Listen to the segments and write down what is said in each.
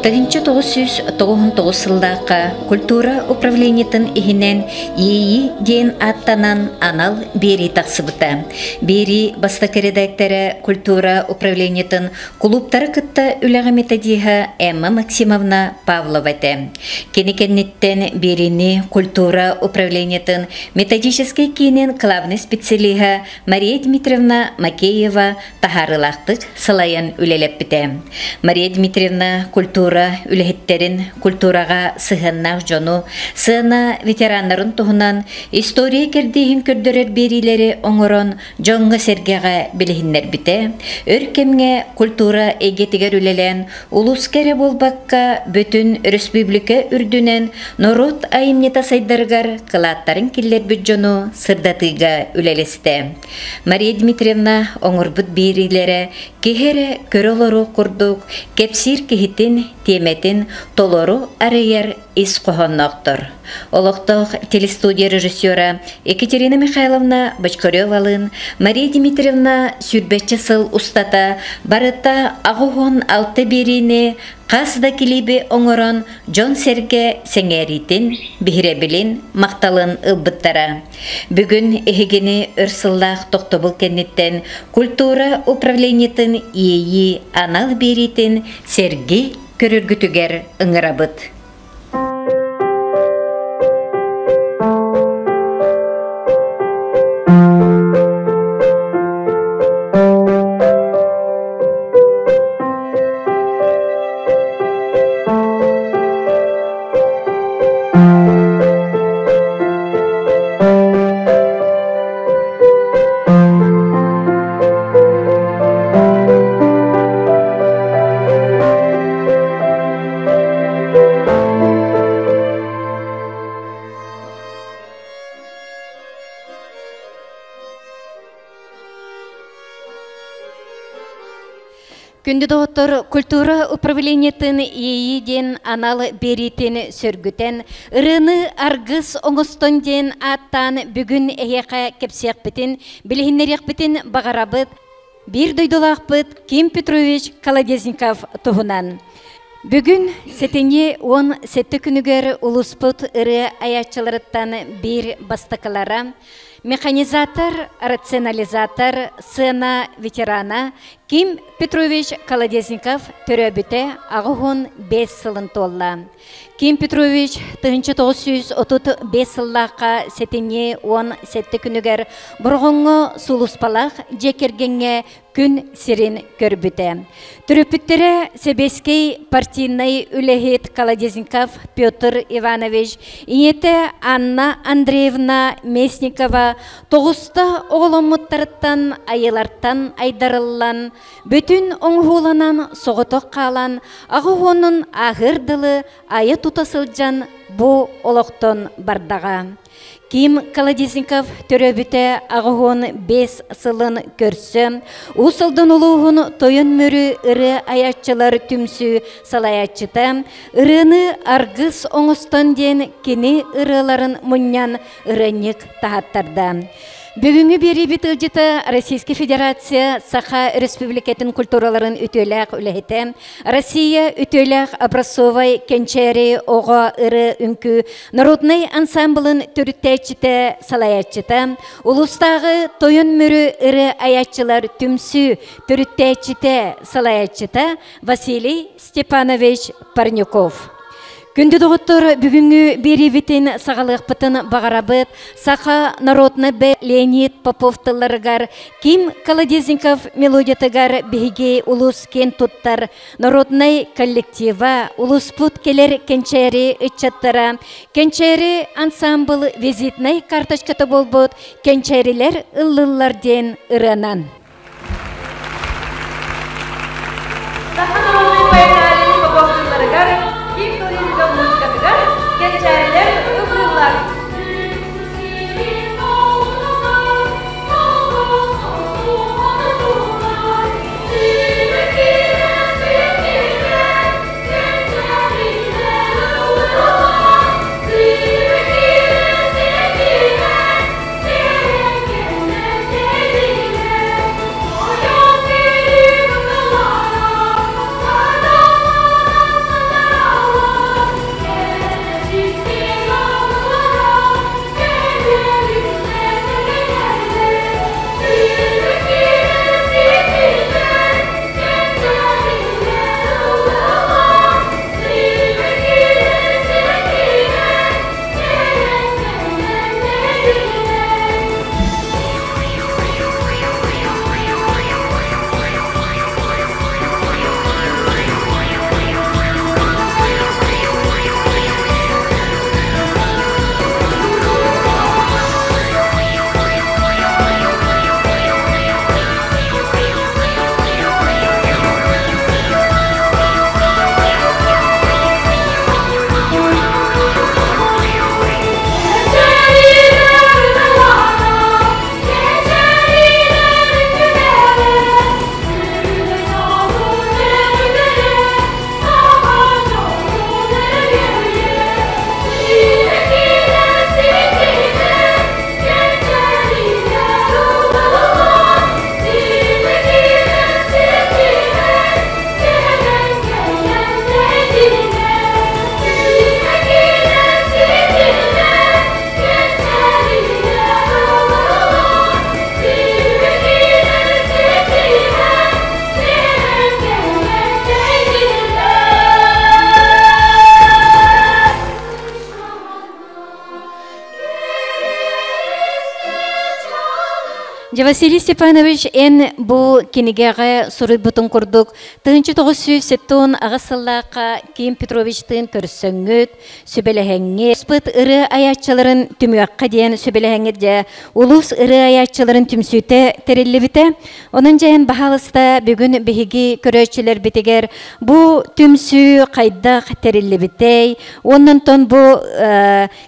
1999 сыллаахха культура управлениетын иһинэн Иэйии диэн ааттанан анал биэрии тахсыбыта. Биэрии бастакы редактора культура управлениетын кулууптары кытта үлэҕэ методиһа Эмма Максимовна Павлова этэ. Кини кэнниттэн биэриини культура управлениетын методическай киинин главный специалиһа Мария Дмитриевна Макеева таһаарыылаахтык салайан үлэлэппитэ. Мария Дмитриевна культура үлэһиттэрин, культураҕа сыһыаннаах дьону, сыана ветераннарын туһунан история кэрдииһин көрдөрөр биэриилэри оҥорон дьоҥҥо-сэргэҕэ билиһиннэрбитэ, өр кэмҥэ культура эйгэтигэр үлэлээн улууска эрэ буолбакка, бүтүн өрөспүүбүлүкэ үрдүнэн норуот айымньыта сайдарыгар кылааттарын киллэрбит дьону сырдатыыга үлэлэстэ. Мария Дмитриевна оҥорбут биэриилэрэ киһи эрэ көрө олоруох курдук кэпсиир киһитин тиэмэтин толору арыйар ис хоһоонноохтор. Олохтоох телестудия режиссера Екатерина Михайловна Бочкаревалыын Мария Дмитриевна сүүрбэччэ сыл устата барыта 86 биэриини хас да килииби оҥорон дьон-сэргэ сэҥээриитин, биһирэбилин, махталын ылбыттара. Бүгүн эһигини өр сыллаах тохтобул кэнниттэн культура управлениетын иэйии анал биэриитин сэргии көрөргүтүгэр ыҥырабыт. Күндү доҕоттор, культура управлениетын иэйии диэн анал биэриитин сөргүтэн, ырыаны аргыс оҥостон диэн ааттаан бүгүн эһиэхэ кэпсиэхпитин, билиһиннэриэхпитин баҕарабыт. Биир дойдулаахпыт Ким Петрович Колодезников туһунан. Бүгүн сэтинньи 17 күнүгэр улууспут ырыа айааччыларыттан биир бастакылара, механизатор, рационализатор, сцена ветерана Ким Петрович Колодезников төрөөбүтэ 85 сылын туолла. Ким Петрович 1935 сыллаахха сэтинньи 17 күнүгэр Бороҕоҥҥо сулууспалаах дьиэ кэргэҥҥэ күн сирин көрбүтэ. Төрөппүттэрэ сэбиэскэй партийнай үлэһит Колодезников Петр Иванович, ийэтэ Анна Андреевна Местникова тоҕуста оҕоломмуттарыттан айылартан айдарыллан, бүтүн оҥоһууланан соҕотох хаалан аҕа уонун ааһыар дылы айа тута сылдьан бу олохтон бардаҕа. Ким Колодезников төрөөбүтэ 85 сылын көрсө Уус Алдан улууһун Тойон Мүрү ырыа айааччылар түмсүү салайааччыта ырыаны аргыс оҥостон диэн кини ырыаларын мунньан ырыанньык таһаттарда. Бүгүҥҥү биэриибит ыалдьыта Российскай Федерация Саха Республикатын культураларын үтүөлээх үлэһитэ, Россия үтүөлээх образцовай кэнчээри оҕо ыры үҥкүү народнай ансамблын төрүттээччитэ, салайааччыта, улуустааҕы Тойон Мүрү ыры айааччылар түмсүү төрүттээччитэ, салайааччыта Василий Степанович Парнюков. Күндү доҕоттор, бүгүҥҥү биэриибитин саҕалыахпытын баҕарабыт. Саха народнай Б. Леонид Попов тылларыгар, Ким Колодезников мелодиятыгар биһиги улус киэн туттар народнай коллектива, улуспут кэлэр кэнчээри ыччаттара, кэнчээри ансамбл визитнай карточката буолбут кэнчээрилэр ыллыыллар диэн ырыанан. Саха народнай поэта Леонид Попов тылларыгар, Ким Колодезников музыкатыгар кэнчээрилэр ыллыыллар. Дьэ, Василий Степанович, эн бу кинигэҕэ суруйбутун курдук, 1978 сыллаахха Ким Петровичтыын көрсөҥҥүт, сүбэлэһэҥҥит, спыт ырыа айааччыларын түмүөххэ диэн сүбэлэһэҥҥит дьэ, улуус ырыа айааччыларын түмсүүтэ тэриллибитэ. Онон дьэ эн баһаалыста бүгүн биһиги көрөөччүлэрбитигэр бу түмсүү хайдах тэриллибитэй, оннонтон бу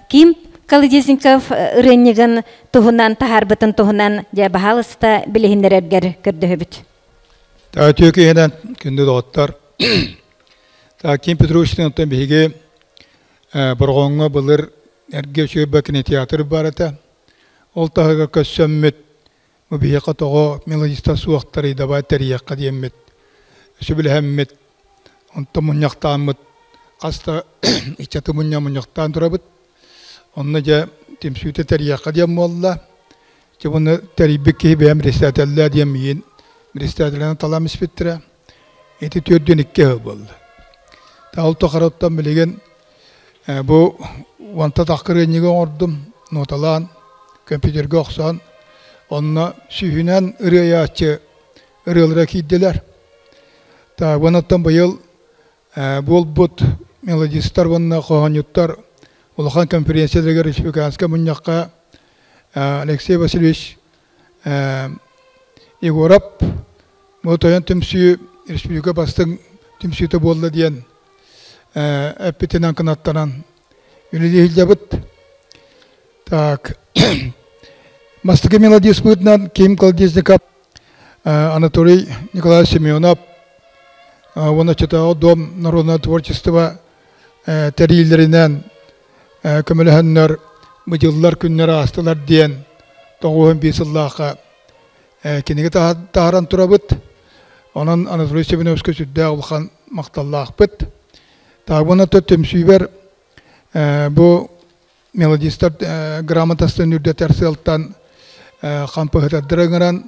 Ким Колодезников ырыанньыгын туһунан таһаарбытын туһунан дьэ баһаалыста билиһиннэрэргэр көрдөһөбүт. Үтүө киһинэн күндү доҕоттор. Ким Петровичтан оттон биһиги Борҕоҥҥо былыр эргэ үчүгэй кинотеатр бар этэ. Ол таһыгар көрсөммүт бу биһиэхэ тоҕо мелодиста суохтарый давай тэрийиэххэ диэммит сөбүлэһэммит онтон мунньахтааммыт хас да ыччаты мунньа мунньахтаан турабыт. Онно дьэ түмсүүтэ тэрийиэххэ диэн буолла. Дьэ уонна тэрийбит киһи бэйэм председателлээ диэн миигин председателинэн талан испиттэрэ. Ити түөрдүөн икки ыһыл буолла. Ол тухарыттан билигин бу уонта тахкырыанньыгы оҥордум, ноталаан, компьютерга охсон, онно сүүһүнэн ырыайааччы ырыалара киирдилэр. Так, уоннаттан быйыл буолбут мелодистар уонна хоһоонньуттар улахан конференцияларыгар республиканскай мунньахха Алексей Васильевич Егоров бу тойон түмсүү республика бастыҥ түмсүүтэ буолла диэн эппитинэн кынаттанан үлэлии сылдьабыт. Так, бастакы мелодист быһыытынан Ким Колодезников, Анатолий Николаевич Семенов уонна Чытааҕы дом народного творчества тэрийиилэринэн көмөлөһөннөр бу дьыллар күннэр аастылар диэн 95 сыллаахха кинигэ таһааран турабыт. Онон Анатолий Семеновичка сүрдээх улахан махталлаахпыт. Таабына түмсүүбэр бу мелодистар грамотастан үрдэтэр сыалтан хампыһытардары ыҥыран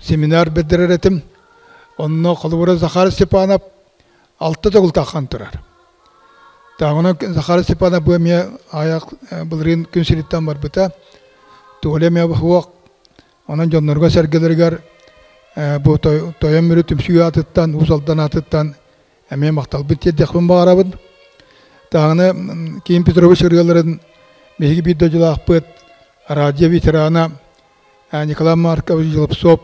семинар бэрдэрэр этим. Онно холобура Захар Степанов алта төгүл таххан турар. Таҕына Захар Степанов бу эмиэ аяк былырыын күн сириттэн барбыта. Туоля эмиэ суох. Онон дьоннорго сэргэлэригэр бу Тойон Мүрү түмсүү аатыттан, Уус Алдан аатыттан эмиэ махталбын тиэрдиэхпин баҕарабын. Таҕына Ким Петрович ырыаларын биһиги биир дойдулаахпыт радио ветерана Николай Маркович Желобцов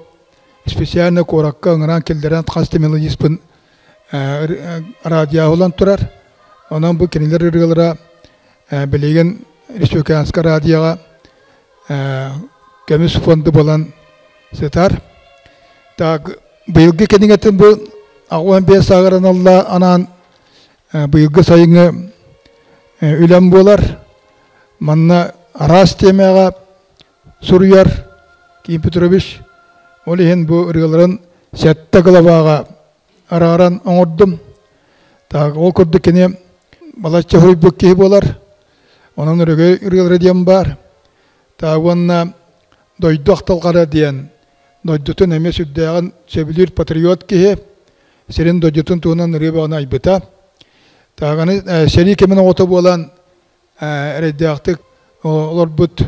специально куоракка ыҥыран киллэрэн хас да мелодиспын радиоһулан турар. Онон бу кинилэр ырыалара билигин республиканскай радиоҕа көмүс фонду буолан сытар. Так, быйылгы кинигэтин бу 85 сааҕыран анаан быйылгы сайыҥҥы үлэм буолар. Манна араас тиэмэҕэ суруйар Ким Петрович. Ол иһин бу ырыаларын сэттэ главаҕа арааран оҥордум. Так, ол курдук кини балачча суруйбут киһи буолар. Онон өрөгөй ырыалара диэн баар. Так, уонна дойду ахтылҕара диэн дойдутун эмиэ сүрдээҕин сөбүлүүр патриот киһи сирин дойдутун туһунан ырыа бөҕөнү айбыта. Так, аны сэрии кэмин оҕото буолан эрэйдээхтик олорбут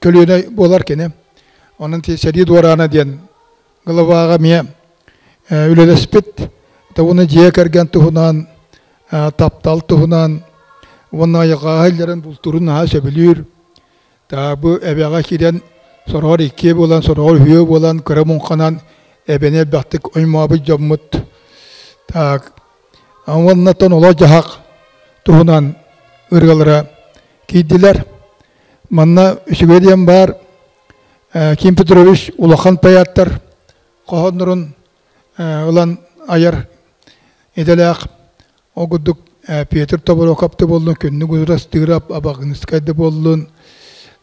көлүөнэ буолар кини. Онон сэрии дуораана диэн главаҕа эмиэ үлэлэспит. Уонна дьиэ кэргэн туһунан, таптал туһунан уонна айылҕаҕа иһиллэрин бултуурун наһаа сөбүлүүр. Бу эбэҕэ киирэн сороҕор иккиэ буолан, сороҕор үһүө буолан кыра муҥханан эбэни элбэхтик оймообут дьоммут. Так, уоннаттан олох-дьаһах туһунан ырыалара киирдилэр. Манна үчүгэй диэн баар Ким Петрович улахан поэттар хоһооннорун ылан айар идэлээх. Ол курдук Петр Тобуроков да буоллун, Күннүк Уурастыырап, Абаҕыныскай да буоллун,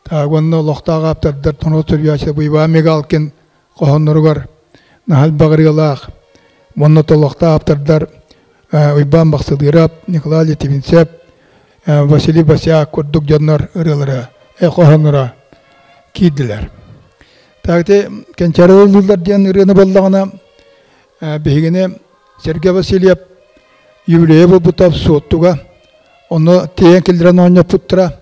уонна олохтоох ааптардар норуот суруйааччыта Иван Мигалкин хоһоонноругар наһаа элбэх ырыалаах уонна толохтоох ааптардар Уйбаан Бахсылыырап, Николай Литвинцев, Василий Босяк курдук дьоннор ырыалара, хоһоонноро киирдилэр. Так ити Кэнчээри ыллыыллар диэн ырыаны буоллаҕына биһигини Сергей Васильев юбилейа буолбута Суоттуга онно тиэйэн киллэрэн оонньоппуттара.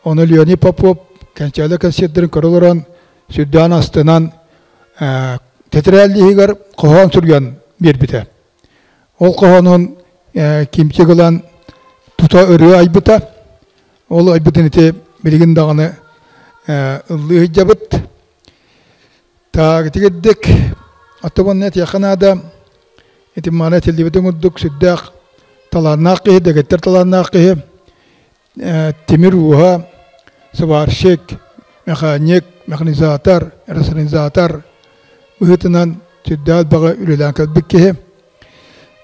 Ону Леонид Попов Кэнчээли концерттарын көрө олорон. сүрдээн астынан тэтэрээллиһигэр хоһоон суруйан биэрбитэ. Ол хоһоонун кимчик ылан тута ырыа айбыта. Ол айбытын ити билигин даҕаны ыллыы сылдьабыт. Так, итигирдик оттон этиэххэ наада ити маана этиллибитин курдук сүрдээх талааннаах киһи, дэгиттэр талааннаах киһи, тимир ууһа, сварщик, механик, механизатор, рационализатор быһыытынан сүрдээх элбэҕи үлэлээн кэлбит киһи.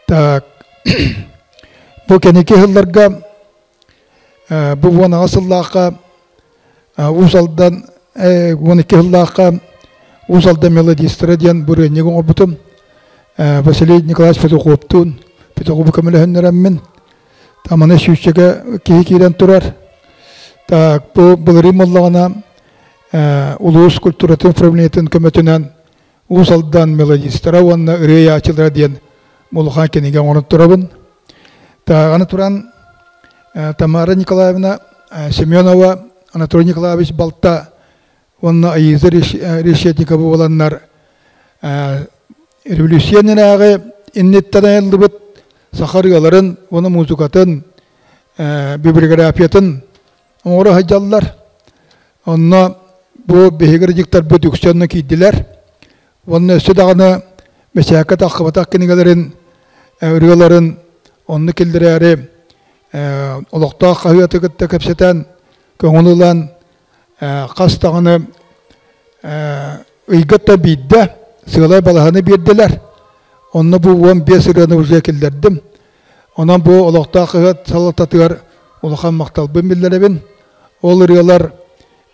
Так, бу кэнники сылларга бу 18 сыллаахха Уус Алдан 12 сыллаахха Уус Алдан мелодистара диэн бырыанньык оҥорбутум. Василий Николаевич Петуховтуун Петухову көмөлөһүннэрэммин таманы сүүсчэкэ киһи киирэн турар. Так, бу былырыын буоллаҕына улуус культуратын управлениетын көмөтүнэн Уус Алдан мелодистара уонна ырыа диэн улахан кинигэ оҥорон турабын. Аны туран Тамара Николаевна Семенова, Анатолий Николаевич балта уонна Аиза Решетникова буоланнар революция иннинээҕи инниттэн айыллыбыт саха ырыаларын уонна музыкатын библиографиятын оҥоро сылдьаллар. Онно бу биһиги ырдьыктарбыт үксэ онно киирдилэр. Уонна өссө даҕаны бэчээккэ таххыбатах кинигэлэрин, ырыаларын онно киллэрээри олохтоох хаһыаты кытта кэпсэтэн, көҥүл ылан, хас даҕаны ыйга да биирдэ сыалай балаһаны биэрдилэр. Онно бу 15 ырыаны уже киллэрдим. Онон бу олохтоох хаһыат салалтатыгар улахан махталбын биллэрэбин. Ол ырыалар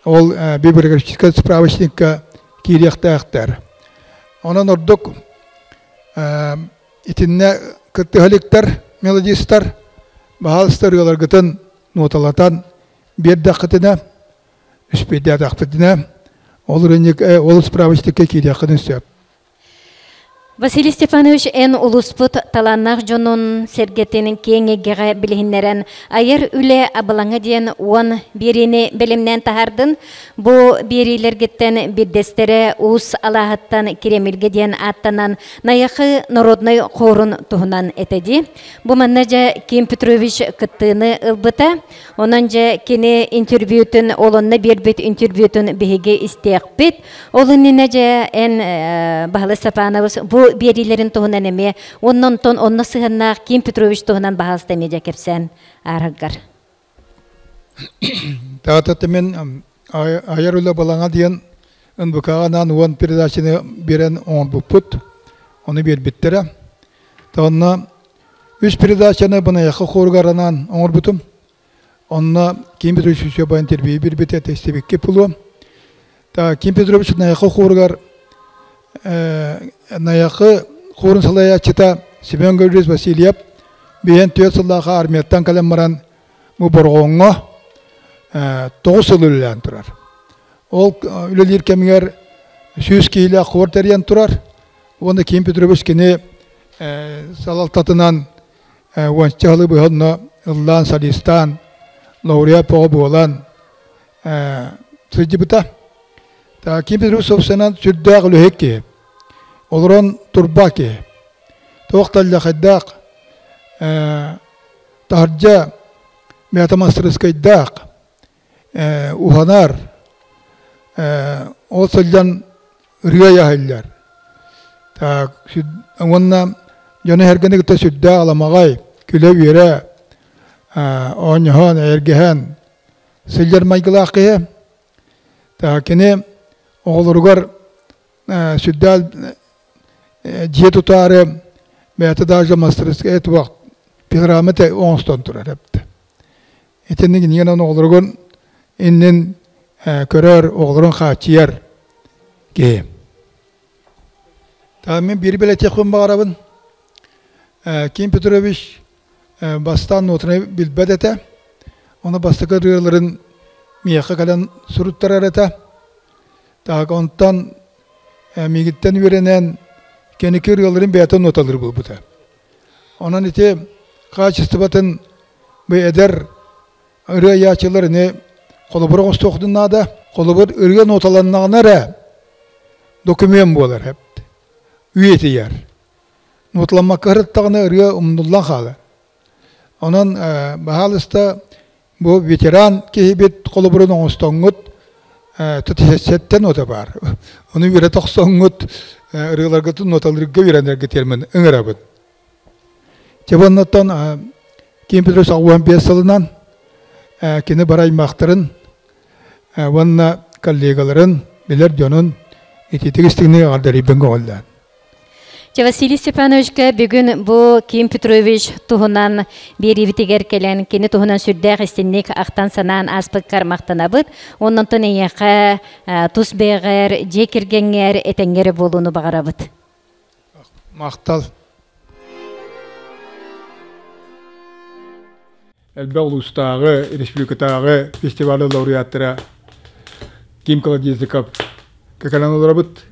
ол библиографическай справочникка киириэхтээхтэр. Онон ордук итиннэ кыттыһаликтар, мелодистар, баһаалыста ырыаларгытын нуоталатан биэрдэххитинэ, үспүйдээтэхпитинэ, ол ырынньык, ол справочникка киириэххитин сөп. Василий Степанович, эн улууспут талааннаах дьонун сэргэтин киэҥ эйгэҕэ билиһиннэрэн айар үлэ абылаҥа диэн уон биэриини бэлэмнээн таһаардын. Бу биэриилэргиттэн биирдэстэрэ Уус Алааһыттан Кремльгэ диэн ааттанан Найахы народнай хорун туһунан этэ дии. Бу манна дьэ Ким Петрович кыттыыны ылбыта. Онон дьэ кини интервьютун, ол онно биэрбит интервьютун биһиги истиэхпит. Ол иннинэ дьэ эн Баһылай Степанович бу биэриилэрин туһунан эмиэ уонна онтон онно сыһыаннаах Ким Петрович туһунан баһаалыста эмиэ дьэ кэпсээн аарыгар. Таатата мен айар үлэ балаҥа диэн НБК-ҕа анаан уон передачаны биэрэн оҥорбуппут. Ону биэрбиттэрэ. Онно үс передачаны Бынайахха хоругар анаан оҥорбутум. Онно Ким Петрович Сүүсөбай интервью биэрбитэ тестибикки пулуо. Та Ким Петрович Найахы хоругар Найахы хорун салайааччыта Семен Гаврилович Васильев биһэн түөрт сыллааха армияттан кэлэн баран бу Борҕоҥҥо 9 сыл үлэлээн турар. Ол үлэлиир кэмигэр 100 киһилээх хор тэрийэн турар. Уонна Ким Петрович кини салалтатынан уонча сылы быһа онно ыллаан, солистаан, лауреат бөҕө буолан сылдьыбыта. Ким Петрович собственнан сүрдээх үлэһит киһи. Олорон турба киһи. Туох таллахайдаах таһырдьа бэйэтэ мастарыскайдаах уһанар, ол сылдьан ырыа айаһыллар. Так, уонна дьону эргэни кытта сүрдээх аламаҕай, күлэ-үөрэ, оонньоһон, эйэргэһэн сылдьар майгылаах киһи. Так, кини оҕолоругар сүрдээх дьиэ тутаары бэйэтэ даже мастарыскай туох пилорама оҥостон турар эбит. Итинник иннинэн оҕолоругун иннин көрөр, оҕолорун хааччыйар киһи. Мин биир билэтиэхпин баҕарабын. Ким Петрович бастаан нотаны билбэт этэ. Ону бастакы ырыаларын миэхэ кэлэн суруттарар этэ. Так, онтон миигиттэн үөрэнэн кэнники ырыаларын бэйэтэ ноталыыр буолбута. Онон ити хаачыстыбатын бу эдэр ырыа айааччылар ини холобур оҥостуохтун наада. Холобур ырыа ноталаннаҕына эрэ. документ буолар эбит. Үйэтийэр. Ноталаммакка сырыттаҕына ырыа умнуллан хаалар. Онон баһаалыста бу ветеран киһибит холобурун оҥостоҥҥут тутуһэттэн нота баар. Ону үөрэ тохсоҥҥут ырыаларгытын ноталыырга үөрэнэргэ термин ыҥырабын. Чебоннотон Ким Петрович 65 сылынан кини бар аймахтарын уонна коллегаларын, билэр дьонун ититик истиҥник эҕэрдэлиибин көҕүллээн. Чэ, Василий Степановичка бүгүн бу Ким Петрович туһунан биэриибитигэр кэлэн, кини туһунан сүрдээх истинник ахтан-санаан ааспыккар махтанабыт. Оннонтон эйиэхэ тус бэйэҕэр, дьиэ кэргэҥҥэр этэҥҥэ эрэ буолууну баҕарабыт. Махтал. Элбэх улуустааҕы, республикатааҕы фестивалы лауреаттара Ким Колодезников кэлэн олоробут.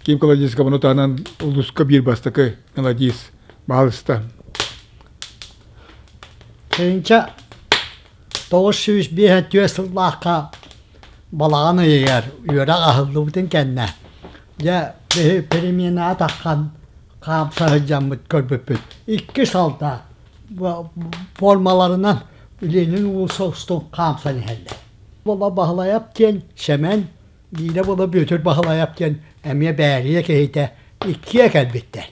Ким Колодезников ону таһынан улууска биир бастакы мелодист баһалыста. Тыһыынча 905 сыллаахха балаҕан ыйыгар үөрэх аһыллыбытын кэннэ дьэ биһи переменаҕа таххан хаамса сылдьаммыт көрбүппүт. Икки салта формаларынан Ленин уулусса устун хаамсан иһэллэр. Буола Баһылайап диэн Сэмэн, биирэ буола Бүөтүр Баһылайап диэн эмиэ Бээрийэ киһитэ иккиэ кэлбиттэр.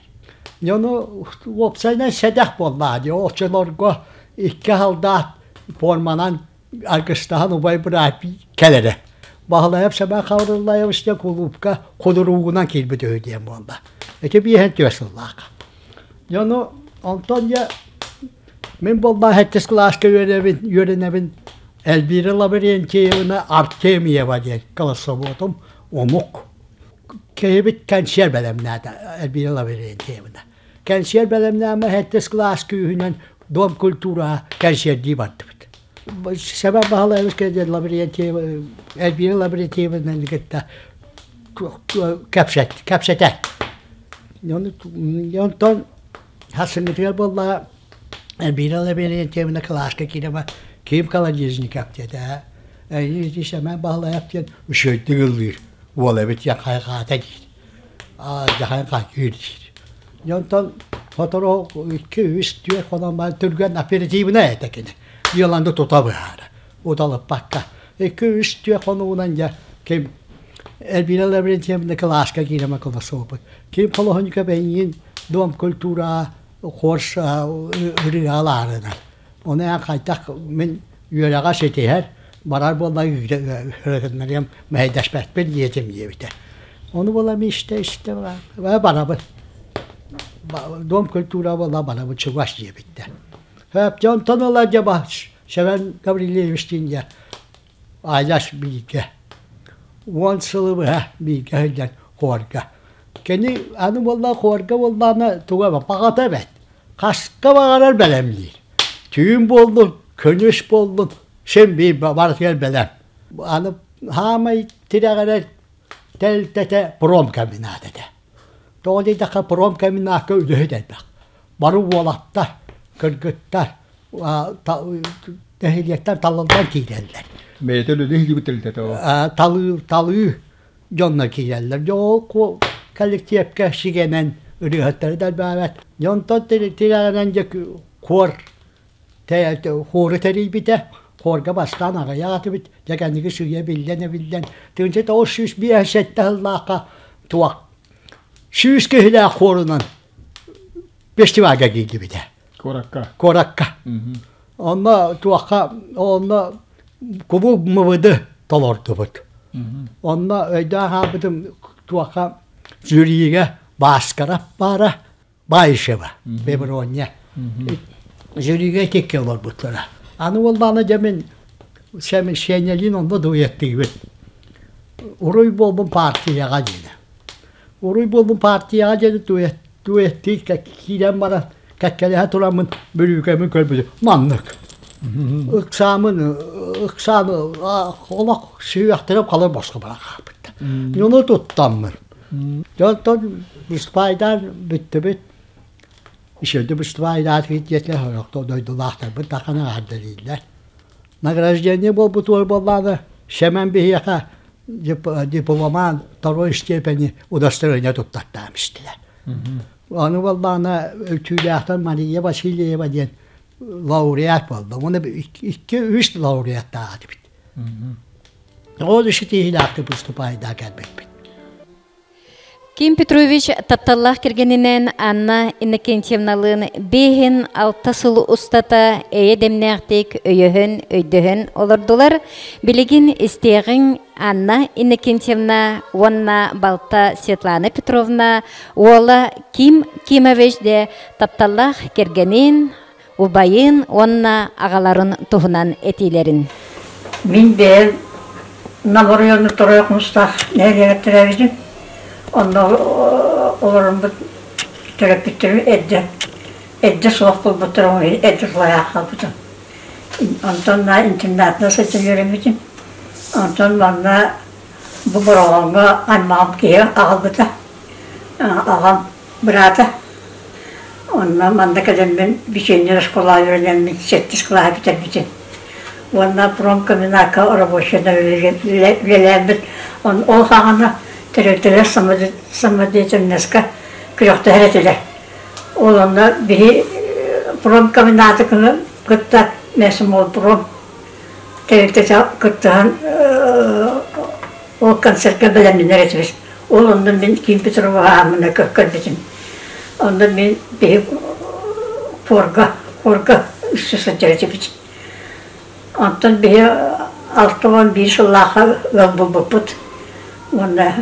Дьону уопсайынан сэдэх буоллаҕа дии, оччолорго икки халдаат форманан аргыстаһан убай быраап кэлэрэ. Баһылайап Сэмэн Хабырыллаевич диэн кулуупка худуруугунан киирбит үһү диэн буолла. Ити биэһэн түөрт сыллаахха. Дьону онтон дьэ мин буолбаа сэттис кылааска үөрэнэбин, үөрэнэбин Эльвира Лаврентьевна Артемьева диэн классоводум омук. Киһибит кэнсиэр бэлэмнээтэ Эльвира Лаврентьевна. Кэнсиэр бэлэмнээмэ сэттис кылаас күүһүнэн Дом культураҕа кэнсиэрдии бардыбыт. Сэмэн Баһылайабыс кэлэн Лаврентьева, Эльвира Лаврентьевнаны кытта кэпсэт, кэпсэтэр. Онтон сарсыҥҥытыгар буоллаҕа Эльвира Лаврентьевна кылааска киирэн Ким Колодезников диэтэ. Ити Сэмэн Баһылайап диэн үчүгэйдик ыллыыр уол эбит диэн хайҕаата диир. Дьаһайан хайгыыр диир. Онтон сотору икки, үс, түөрт хонон баран түргэн оперативнай этэ кини. Дьыаланы тута быһаара. Уталыппакка. Икки, үс, түөрт хонугунан дьэ ким Эльвира Лаврентьевна кылааска киирэн кыласуоппут. Ким холоһуньука бэйиин дом культура хорс ырыалаарынан. Оны эн хайдах мин үөрэҕэ ситиһэр, барар буолла ырытыннарыам мэһэйдэспэппин диэтим диэбитэ. Ону буола ми истэ истэ барабын. Дом культура буола барабын чугас диэбиттэр. Хөп дьонтон ыла дьэ Севен Гаврильевич диэн Айас бииргэ. 10 сылы быһа бииргэ сылдьан хуорга. Кини аны буолла хуорга буоллаҕына туга баҕата эбэт. Хаска баҕарар бэлэмниир. Түүн буоллун, күнүс буоллун, син биир барытыгар бэлэм. Аны хаамай тирэҕирэр тэрилтэтэ промкомбинат этэ. Тоҕо диэтэххэ промкомбинакка үлэһит элбэх. Бары уолаттар, кыргыттар нэһилиэктэр талыллан киирэллэр. Бэйэтэ үлэлии тэрилтэтэ ол. Талыы, талыы дьонно киирэллэр. Дьэ ол коллективка сигэнэн ырыаһыттары да элбээбэт. Дьонтон тирэҕинэн дьэ хор хору тэрийбитэ. Хорга бастаан аҕыйах этибит. Дьэ кэнники сыыйа биллэн эбиллэн 1905 сыллаахха туох 100 киһилээх хорунан фестивальга киирдибитэ. Куоракка. Куоракка. Онно туохха онно кубу МВД толордубут. Онно өйдөөн хаалбытым туохха жюригэ Бааскарап баара, Баишева, Беброня. Жюригэ икки олорбуттара. Аны уоллаана дьэ мин Сенялин онно дуэттыыбыт. Уруй буолбун партияҕа диэнэ. Уруй буолбун партияҕа диэни дуэттыы киирэн баран кэккэлэһэ тураммын бүрүүкэмин көрбүтүм маннык ыксаамын ыксаан олох сүһүөхтэрим халыр босхо баран хаалбыттар ону туттаммын дьонтон быспайдаан бүттүбүт ишерди быстыбайдаат диэтилэр сорохто дойдулаахтарбыт тахана аһардалииллэр награждение буолбут уол буоллаҕына Сэмэн биһиэхэ Дипломан второй степени удостоверение туттартаам истилэр. Аны буоллаҕына Түүлээхтэн Мария Васильева диэн лауреат буолла. Уонна икки-үс лауреаттаах этибит. Ол ишитиилээхтик выступайдаа кэлбиппит. Ким Петрович тапталлаах кэргэнинэн Анна Иннокентьевналыын биэһин алта сыл устата эйэ дэмнээхтик өйөһөн, өйдөһөн олордулар. Билигин истиэҕиҥ Анна Иннокентьевна уонна балта Светлана Петровна уола Ким Кимович де тапталлаах кэргэнин, убайын уонна аҕаларын туһунан этиилэрин. Мин бэйэм Нам оройуонун Торуйа Хомустаах нэһилиэгэр төрөөбүтүм. Онно олороммут төрөппүттэрим эрдэ эрдэ суох буолбуттара, эрдэ тулаайах хаалбытым. Онтон интернатна сылдьан үөрэммитим. Онтон манна бу Бороҕоҥҥо аймаҕым киһи аҕалбыта. Аҕам быраата. Онно манна кэлэммин вечерняя школа үөрэнэммин сэттис кылааһы бүтэрбитим. Уонна промкомбинакка рабочайынан үлэлээбит. Ол саҕана тэрилтэлэр самодеятельноска күрэхтэһэр этилэр. Ол онно биһи промкомбинаты кытта Мясомолпром тэрилтэтэ кыттыһан ол концертка бэлэмнэнэр этибит. Ол онно мин Ким Петрова ааммына көрбүтүм. Онно мин биһи хорга, хорга үксэ сылдьар этибит. Онтон биһи 61 сыллаахха ыал буолбуппут. Уонна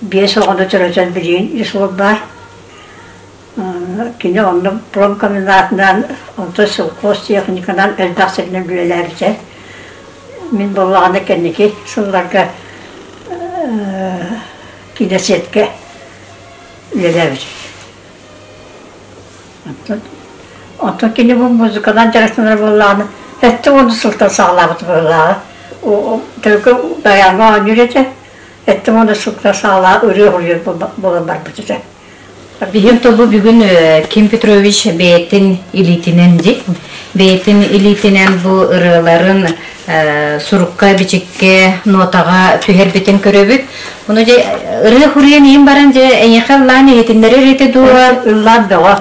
биэс оҕону төрөтөн билигин үс уол баар. Кини онно промкомбинатынан, онтон совхоз техниканан элбэх сиринэн үлэлээбитэ. Мин буоллаҕына кэнники сылларга киносеткэ үлэлээбитим. Онтон кини бу музыканан дьарыктанар буоллаҕына, 70 сылтан саҕалаабыт быһыылааҕа. Төлкө баяҥҥа оонньуур этэ, 70 сылтан саҕалаан ырыа суруйар буолан барбыт этэ. Биһиги тобу бүгүн Ким Петрович бэйэтин илиитинэн ди бэйэтин илиитинэн бу ырыаларын сурукка, бичиккэ, нотаҕа түһэрбитин көрөбүт. Ону дьэ ырыа хуруйан иһин баран дьэ эйиэхэ ыллаан иһитиннэрэр этэ дуо? Ыллаан бөҕө.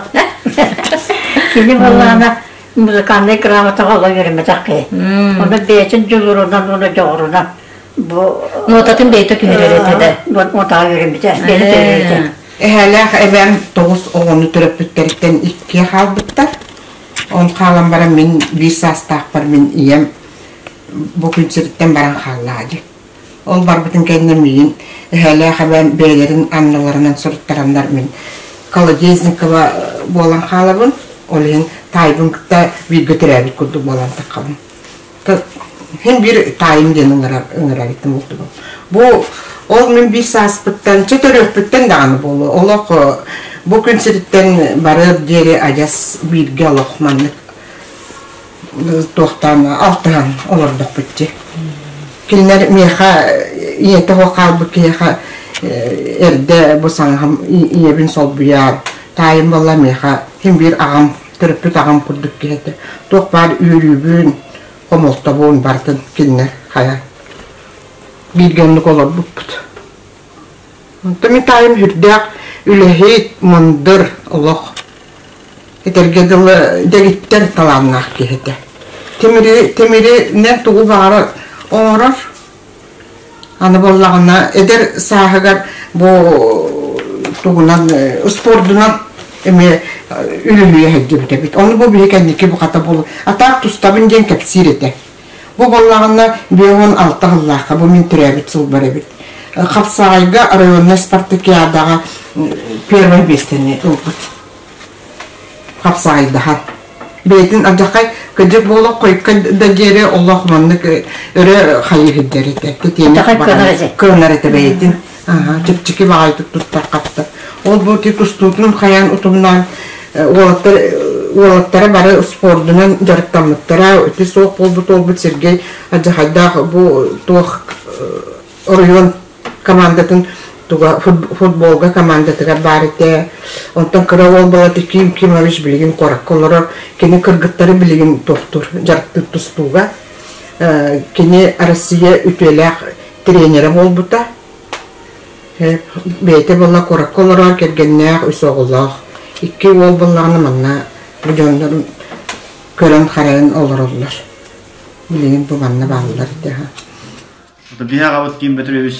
Кини буоллаҕына музыкальнай грамотаҕа олох үөрэммэтэх киһи. Ону бэйэтин дьулуурунан уонна дьоҕурунан бу Нотатын бэйэтэ түһэрэр этэ да. Нотаҕа үөрэммитэ, бэйэтэ түһэрэр этэ. Эһээлээх эбээм тоҕус оҕону төрөппүттэриттэн иккиэ хаалбыттар. Ол хаалан баран мин биир саастаахпар мин ийэм бу күн сириттэн баран хааллаҕа дии. Ол барбытын кэннэ миигин эһээлээх эбээм бэйэлэрин анныларынан суруттараннар мин Колодезникова буолан хаалабын. Ол иһин таайбын кытта бииргэ төрөөбүт курдук буолан таххабын. Һин биир таайым диэн ыҥырар ыҥырар этим бултубун. Бу ол мин биир сааспыттан, чэ төрүөхпүттэн даҕаны буолуо. Олох бу күн сириттэн барыар диэри адьас бииргэ олох маннык туохтаан алтыһан олордохпут дии. Кинилэр миэхэ ийэтэ суох хаалбыт киһиэхэ эрдэ бу саҥаһым ийэбин солбуйар, таайым буолла миэхэ син биир аҕам төрөппүт аҕам курдук киһи этэ. Туох баар үөрүүбүн, хомолтобун барытын кинилэр хайа бииргэ оннук олорбуппут. Онтон мин таайым сүрдээх үлэһит, мындыр олох этэргэ дылы дэгиттэр талааннаах киһи этэ. Тимири, тимиринэн тугу баҕарар оҥорор. Аны буоллаҕына эдэр сааһыгар бу тугунан спордунан эмиэ үлүһүйэ сылдьыбыт эбит. Ону бу биһи кэнники бухата буолу атаак тустабын диэн кэпсиир этэ. Бу буоллаҕына 56 сыллаахха бу мин төрөөбүт сылбар эбит. Хапсаҕайга районнай спартакиадаҕа первай миэстэни ылбыт. Хапсаҕайдаһан. Бэйэтин алдьархай кыдьык буолуох хойукка да диэри олох маннык өрө хайыһыддар этэ. Тэтиэнэх кыанар этэ бэйэтин. Чэпчэки баҕайытык туттар хаптар. Ол бу ити тустуутун хайаан утумнаан уолаттар уолаттара бары спордунан дьарыктаммыттара. Ити суох буолбут уолбут Сергей алдьархайдаах бу туох оройуон командатын туга футболга командатыгар баар этэ. Онтон кыра уол буолла Ким Кимович билигин куоракка олорор. Кини кыргыттары билигин туохтуур, дьарыктыыр тустууга. Кини Россия үтүөлээх тренерэ буолбута. Бэйэтэ буолла куоракка олорор кэргэннээх, үс оҕолоох. Икки уол буоллаҕына манна бу дьоннорун көрөн-харайан олороллор. Билигин бу манна бааллар этэ. Биһи аҕабыт Ким Петрович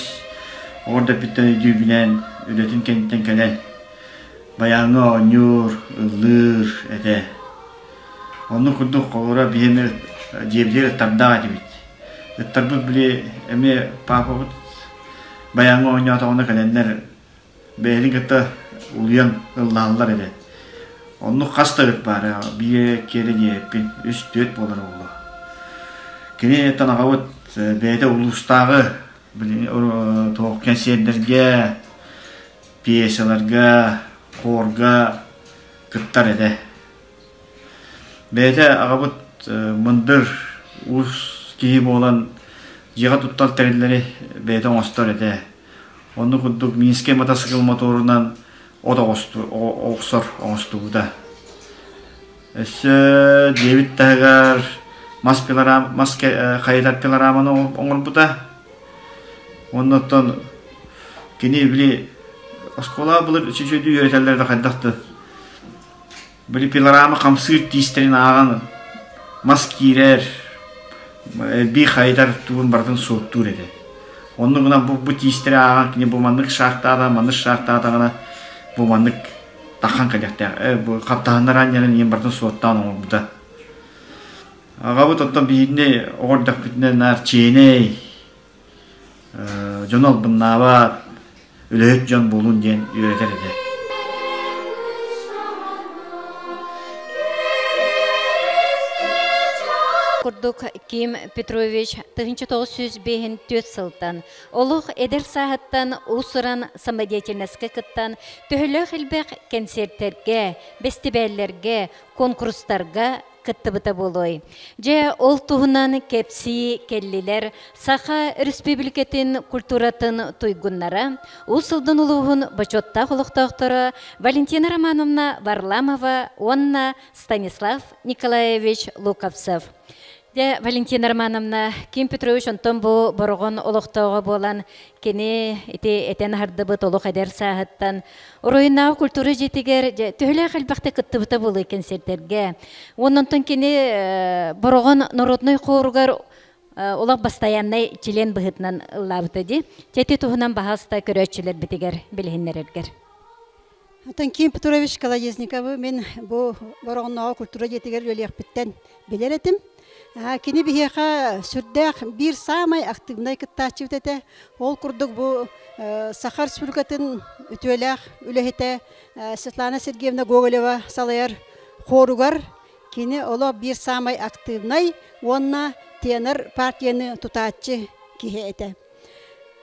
оҕор дэппиттэн өйдүүбүнэн үлэтин кэнниттэн кэлэн баяҥҥа оонньуур, ыллыыр этэ. Оннук курдук холобура биһи дьиэбитигэр ыттардаах этибит. Ыттарбыт били эмиэ паапабыт баяҥҥа оонньоотоҕуна кэлэннэр бэйэтин кытта улуйан ыллаһаллар этэ. Оннук хас да ыт баара, биир киэрэ диэппин, үс-түөрт буолар оҕолор. Кини аҕабыт бэйэтэ улуустааҕы туох кэнсиэрдэргэ, пьесаларга, хорга кыттар этэ. Бэйэтэ аҕабыт мындыр, уус киһи буолан дьиэҕэ туттар тэриллэри бэйэтэ оҥостор этэ. Оннук курдук Минскэй матасыкыл моторунан от охсор оҥостубута. Өссө дьиэбит таһыгар мас пилорам, мас хайытар пилораманы оҥорбута. Уонна оттон кини били оскуола былыр үчүгэй үөрэтэллэр да хайдах да Били пилорама хамсыыр тиистэрин ааҕан мас киирэр, элбии хайытар тугун барытын суоттуур этэ. Оннук гынан бу, бу тиистэри ааҕан кини бу маннык шахтаата, маннык шахтаатаҕына бу маннык тахан кэлиэхтээх. Э, бу хаптаһыннар аанньарын ийэм барытын суоттаан оҥорбута. Аҕабыт оттон биһигини оҕо эрдэхпитинэ наар чиэнэй, дьону албыннаабат, үлэһит дьон буолун диэн үөрэтэр этэ. Курдук Ким Петрович 1954 сылтан олох эдэр сааһыттан уус-уран самодеятельноска кыттан төһөлөөх элбэх кэнсиэртэргэ, бэстибээллэргэ, куонкурустарга кыттыбыта буолуой. Дьэ, ол туһунан кэпсии кэллилэр Саха Өрөспүүбүлүкэтин культуратын туйгуннара, Уус Алдан улууһун бочуоттаах олохтоохторо Валентина Романовна Варламова уонна Станислав Николаевич Луковцев. Дьэ, Валентина Романовна, Ким Петрович онтон бу Бороҕон олохтооҕо буолан, кини ити этэн аһардыбыт олох эдэр сааһыттан Оройуннааҕы культура дьиэтигэр төһөлөөх элбэхтик кыттыбыта буолуой кэнсиэртэргэ. Онтон кини Бороҕон народнай хоругар олох бастайааннай член быһыытынан ыллаабыта дии. Чэти туһунан баһаалыста көрөөччүлэрбитигэр билиһиннэрэргэр. Оттон Ким Петрович Колодезниковы мин бу Бороҕоннооҕу культура дьиэтигэр үлэлиэхпиттэн билэр этим. Кини биһиэхэ сүрдээх биир саамай актыыбынай кыттааччыбыт этэ. Ол курдук бу Саха Республикатын үтүөлээх үлэһитэ Светлана Сергеевна Гоголева салайар хоругар кини олох биир саамай актыыбынай уонна тенор партияны тутааччы киһи этэ.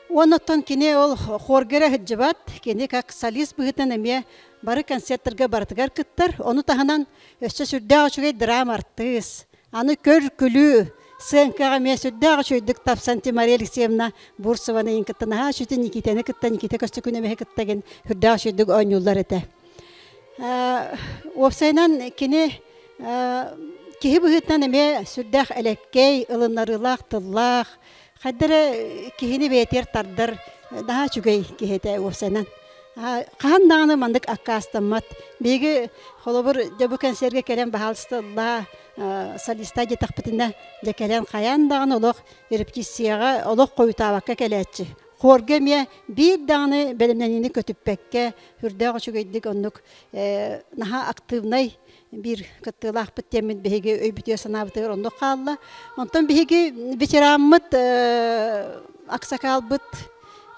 Оннуттан кини ол хорга эрэ сылдьыбат, кини как солист быһыытынан эмиэ бары концертарга барытыгар кыттар. Ону таһынан өссө сүрдээх үчүгэй драма артыыс. Аны көр-күлүү сценкаҕа эмиэ сүрдээх үчүгэйдик тапсан Мария Алексеевна Бурцеваны иин кытта наһаа үчүгэй Никитаны кытта Никита Көстөкүүнэбиһи кытта гин сүрдээх үчүгэйдик оонньууллар этэ. Уопсайынан кини киһи быһыытынан эмиэ сүрдээх элэккэй, ылыннарыылаах тыллаах, хайда эрэ киһини бэйэтигэр тардар наһаа үчүгэй киһи этэ уопсайынан. Хаһан даҕаны маннык аккаастаммат. Биһиги холобур дьэ бу кэнсиэргэ кэлэн баһаалыста ыллаа, солиста диэтэхпитинэ дьэ кэлэн хайаан даҕаны олох репетицияҕа олох хойутаабакка кэлээччи. Хорга эмиэ биир даҕаны бэлэмнэниини көтүппэккэ сүрдээх үчүгэйдик оннук наһаа активнай биир кыттыылаахпыт диэммит биһиги өйбүтүгэр санаабытыгар оннук хаалла. Онтон биһиги ветераммыт аксакаалбыт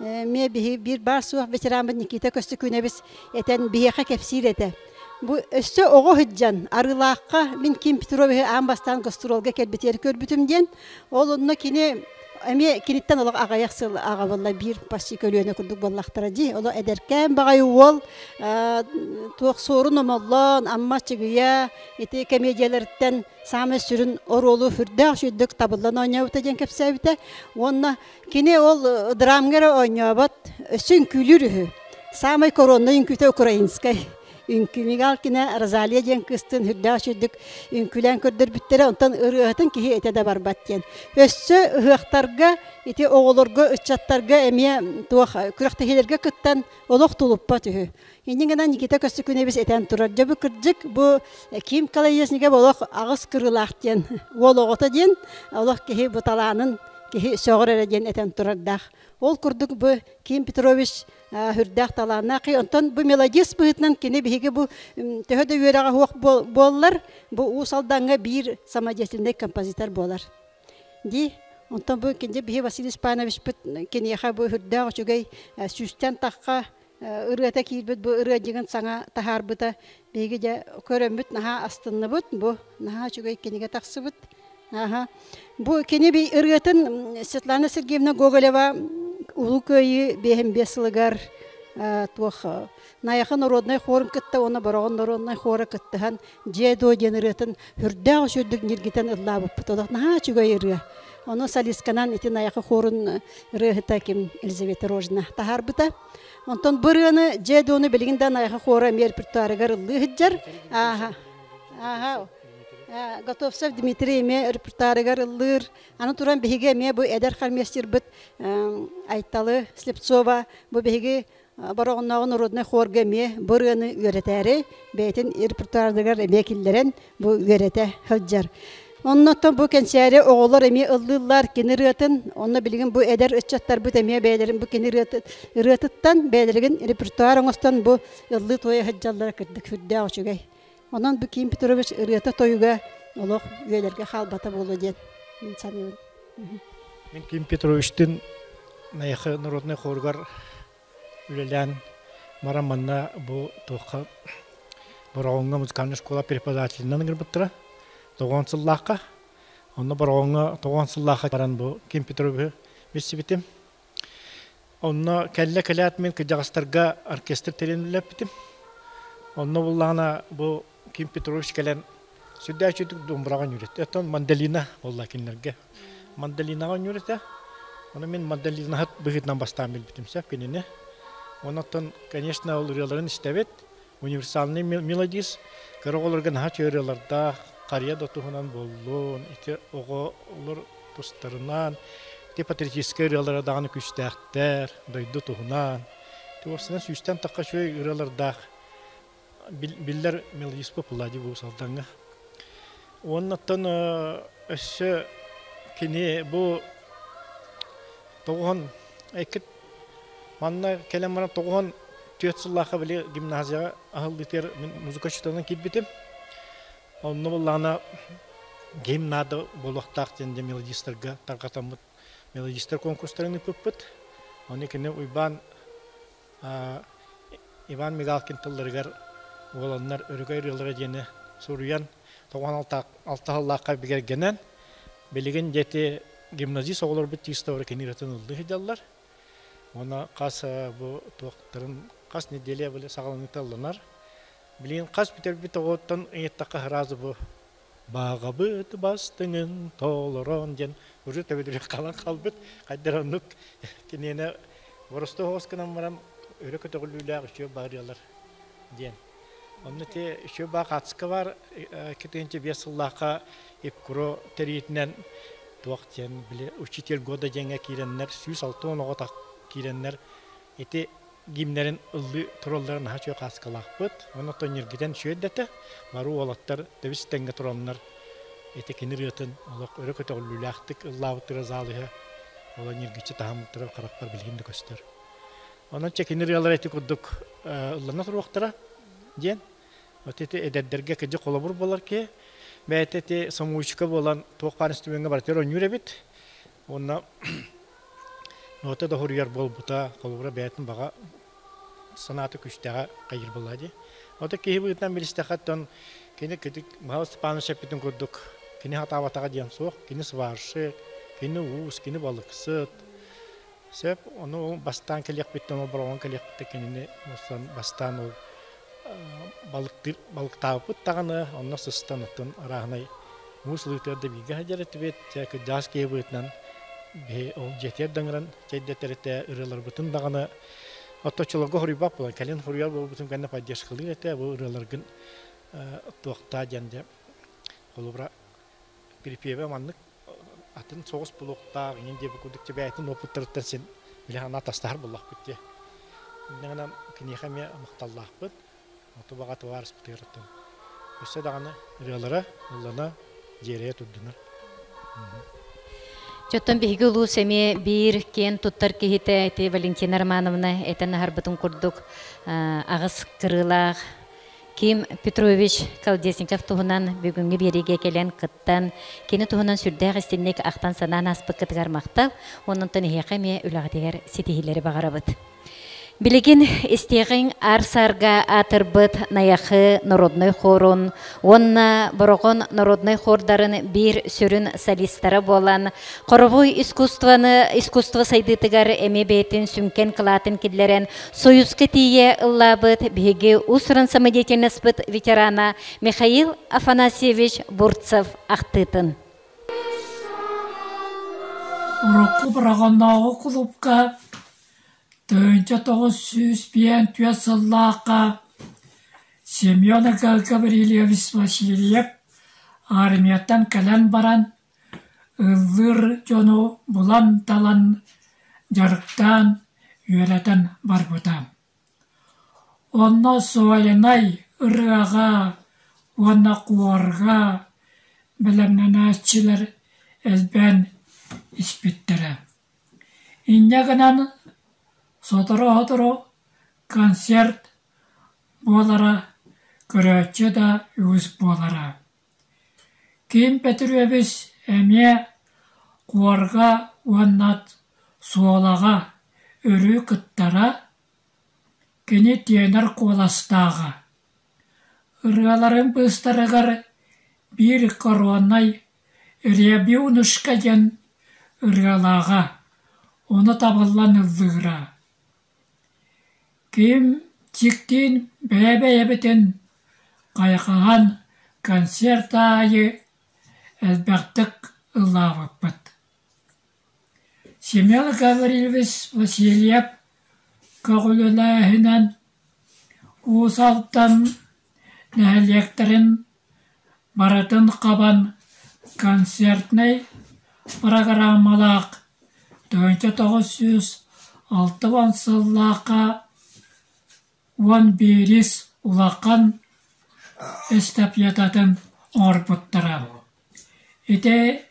эмиэ биһиги биир баар суох ветераммыт Никита Көстөкүүнэбис этэн биһиэхэ кэпсиир этэ. Бу өссө оҕо сылдьан Арыылаахха мин Ким Петровиһы аан бастаан гастролга кэлбитигэр көрбүтүм диэн ол онно кини эмиэ киниттэн олох аҕыйах сыл аҕабылла биир почти көлүөнэ курдук буоллахтара дии олох эдэркээн баҕайы уол туох суорун омоллоон Амма Чыгыйа ити комедияларыттан саамай сүрүн оруолу сүрдээх үчүгдүк табыллан оонньообута диэн кэпсээбитэ уонна кини ол драмҥа эрэ оонньообот өссө үҥкүүлүүр үһү саамай короннай үҥкүүтэ украинскай. Үҥкүү Мигалкина Розалия диэн кыыстын үрдээх үчүгдүк үҥкүүлээн көрдөрбүттэрэ, онтон ырыаһытын киһи этэ да барбат диэн. Өссө ыһыахтарга ити оҕолорго, ыччаттарга эмиэ туох күрэхтэһиилэргэ кыттан олох тулуппат үһү. Инньэ гынан Никита Көстөкүүнэбис этэн турар, дьэ бу кырдьык бу Ким Колодезников олох аҕыс кырыылаах диэн уол оҕото диэн олох киһи бу талаанын киһи сөҕөр эрэ диэн этэн турардаах. Ол курдук бу Ким Петрович үрдээх талааннаах. Онтон бу мелодист быһыытынан кини биһиги бу төһө да үөрэҕэ суох буоллар, бу Уус Алдаҥҥа биир самодеятельнай композитор буолар. Дии. Онтон бу кинди биһи Василий Степановичпыт киниэхэ бу үрдээх үчүгэй сүүстэн тахха ырыата киирбит бу ырыа дьиҥин саҥа таһаарбыта биһиги дьэ көрөммүт наһаа астынныбыт бу наһаа үчүгэй кинигэ тахсыбыт Аха. Бу кини ырыатын Светлана Сергеевна Гоголева Улуу Кыайыы 55 сылыгар туох Найахы народнай хорун кытта уонна Бороҕон народнай хора кыттыһан «Дьиэ дуо» диэн ырыатын үрдээх үчүгдүк ньиргитэн ыллаабыппыт. Олох наһаа үчүгэй ырыа. Ону солистканан ити Найахы хорун ырыаһыта ким Елизавета Рожина таһаарбыта. Онтон бу ырыаны «Дьиэ дуону» билигин да Найахы хора эмиэ репертуарыгар ыллыы сылдьар. Ааха. Ааха. Готовцев Дмитрий эмиэ репертуарыгар ыллыыр. Аны туран биһиги эмиэ бу эдэр хормейстербыт Айталы Слепцова бу биһиги Бороҕоннооҕу народнай хорга эмиэ бу ырыаны үөрэтээри бэйэтин репертуарыгар эмиэ киллэрэн бу үөрэтэ сылдьар. Оннуттан бу кэнсээри оҕолор эмиэ ыллыыллар кини ырыатын. Онно билигин бу эдэр ыччаттарбыт эмиэ бэйэлэрин бу кини ырыатыттан бэйэлэрин репертуар оҥостон бу ыллыы туойа сылдьаллара кырдык сүрдээх үчүгэй. Онон бу Ким Петрович ырыата-тойуга олох үйэлэргэ хаалбата буолуо диэн мин саныыбын. Мин Ким Петровичтын Найахы народнай хоругар үлэлээн баран манна бу туохха Бороҕоҥҥо музыкальнай школа преподавателинэн ыҥырбыттара. Тоҕуон сыллаахха. Онно Бороҕоҥҥо тоҕуон сыллаахха баран бу Ким Петровиһы билсибитим. Онно кэллэ кэлээт мин кырдьаҕастарга оркестр тэрийэн үлэлэппитим. Онно буллаҕына бу Ким Петрович кэлэн сүрдээх үчүгдүк думбураҕа үөрэтэ. Оттон мандолина буолла кинилэргэ. Мандолинаҕа үөрэтэ. Ону мин мандолинаһыт быһыытынан бастаан билбитим сөп кинини. Онон конечно, ол ырыаларын истэбит. Универсальный мелодист. Кыра оҕолорго наһаа үчүгэй ырыалардаах, харыйа да туһунан буоллун, ити оҕолор тустарынан, ити патриотическай ырыалара даҕаны күүстээхтэр, дойду туһунан. Ити уопсайынан сүүстэн тахха үчүгэй ырыалардаах биллэр мелодист Плади Уус Алдаҥҥа. Уоннаттан өссө кини бу тоҕуһун эккит Манна кэлэн баран 94 сыллаахха били гимназияҕа аһыллыытыгар мин музыка учууталынан киирбитим. Онно буоллаҕына гимнада буолуохтаах диэн дьэ мелодистарга тарҕатаммыт мелодистар конкурстарын ыыппыппыт. Ону кини Уйбаан Иван Мигалкин тылларыгар уоланнар өрөгөй ырыалара диэни суруйан 96 сыллаахха бигэргэнэн билигин дьэ гимназист оҕолорбут тиистовара кини ырыатын ыллыы сылдьаллар. Уонна хас бу туохтарын хас неделя били саҕаланыыта ылланар. Билигин хас бүтэрбит оҕоттон ыйыттахха сразу бу баҕабыт бастыҥын толорон диэн уже төбөтүгэр халан хаалбыт. Хайдах оннук киниэнэ боростуой оҕус гынан баран өрө көтөҕүллүүлээх үчүгэй баарыалар диэн. Онно ити үчүгэй баа хаацка бар 2005 сыллаахха ИПКРО тэрийиитинэн туох диэн били учитель года диэҥҥэ киирэннэр 160 оҕо киирэннэр ити гимнэрин ыллыы тураллара наһаа үчүгэй хааскалаахпыт. Онон оттон ньиргитэн үчүгэй бары уолаттар тэбис тэҥҥэ тураннар ити кини ырыатын олох өрө көтөҕүллүүлээхтик ыллаабыттара зал иһэ ола ньиргиччи таһыммыттара харахпар билигин да көстөр. Онон чэ кини ырыалара ити курдук ыллана туруохтара диэн. Вот ити эдэрдэргэ кыдьык холобур буолар киһи. Бэйэтэ ити самоучка буолан туох баар инструмеҥҥа барытыгар оонньуур эбит. Уонна нота да хоруйар буолбута, холобура бэйэтин баҕа санаата күүстээҕэ хайыр буолла дии. Ото киһи быһыытынан билистэхэ оттон кини кытык Михаил Степанович эппитин курдук кини хатаабатаҕа диэн суох, кини сварщик, кини уус, кини балыксыт. Сөп, ону бастаан кэлиэхпиттэн, ол бороҕон кэлиэхпиттэн кинини бастаан ол балыктыыр балыктаабыппыт даҕаны, онно сыстан оттон арааһынай муус ылыытыгар да бииргэ сылдьар этибит. Дьэ, кырдьаҕас киһи быһыытынан биһи ол дьиэтигэр да ыҥыран чэйдэтэр этэ, ырыаларбытын даҕаны. Отто оччолорго хоруйбат буолан, кэлин хоруйар буолбутум кэннэ поддержкалыыр этэ, бу ырыаларгын туохтаа диэн дьэ холобура припевэ маннык атын соҕус булуохтаах иҥин диэбит курдук бэйэтин уопуттарыттан син били санаа тастаһар буоллахпыт дии. Инньэ гынан киниэхэ эмиэ махталлаахпыт. Оту баҕа товарыспытыгар оттон өссө даҕаны ырыалара ыллана дьиэрэйэ турдунар. Чоттон биһиги улуус эмиэ биир киэн туттар киһитэ ити Валентина Романовна этэн аһарбытын курдук аҕыс кырыылаах Ким Петрович Колодезников туһунан бүгүҥҥү биэриигэ кэлэн кыттан, кини туһунан сүрдээх истинник ахтан-санаан ааспыккытыгар махтал, оннунтан эһиэхэ эмиэ үлэҕитигэр ситиһиилэри баҕарабыт. Билигин истиэҕиҥ аар-саарга аатырбыт Найахы народнай хорун уонна Бороҕон народнай хордарын биир сүрүн солистара буолан, хоровой искусствоны искусство сайдыытыгар эмиэ бэйэтин сүҥкэн кылаатын киллэрэн Союзка тиийэ ыллаабыт биһиги уус-уран самодеятельностьпыт ветерана Михаил Афанасьевич Бурцев ахтыытын. Урукку Бороҕоннооҕу кулуупка 1954 сыллаахха Семен Гаврильевич Васильев армияттан кэлэн баран ыллыыр дьону булан-талан дьарыктаан, үөрэтэн барбыта. Онно сольнай ырыаҕа уонна хуорга бэлэмнэнээччилэр элбээн испиттэрэ. Инньэ гынан сотору-сотору концерт буолара, көрөөччү да үгүс буолара. Ким Петрович эмиэ хуорга уонна суолаҕа өрүү кыттара, кини тенор куоластааҕа. Ырыаларын быыстарыгар биир короннай «Рябинушка» диэн ырыалааҕа, ону табыллан ыллыыра. Ким Чиктиин бэйэ-бэйэбитин хайҕаһан концерт аайы элбэхтик ыллаабыппыт. Семен Гаврильевич Васильев көҕүлээһинэн Уус Алдан нэһилиэктэрин барытын хабан концертнай программалаах 1960 сыллаахха 11-ис улахан эстафетатын оҥорбуттара. Ити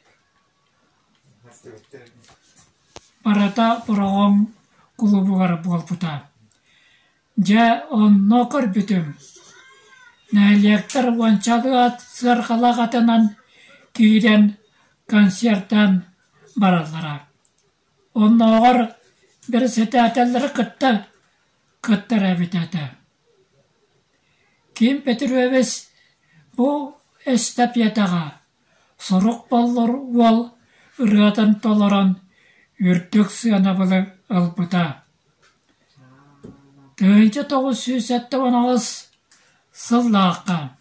барыта Бороҕон кулуубугар буолбута. Дьэ, онно көрбүтүм, нэһилиэктэр уончалыы ат сыарҕалаах атынан киирэн концертаан бараллара. Оннооҕор бэрэссэдээтэллэри кытта кыттар эбит этэ. Ким Петрович бу эстафетаҕа Сорук Боллур уол ырыатын толорон үрдүк сыанабылы ылбыта. 1978 сыллаахха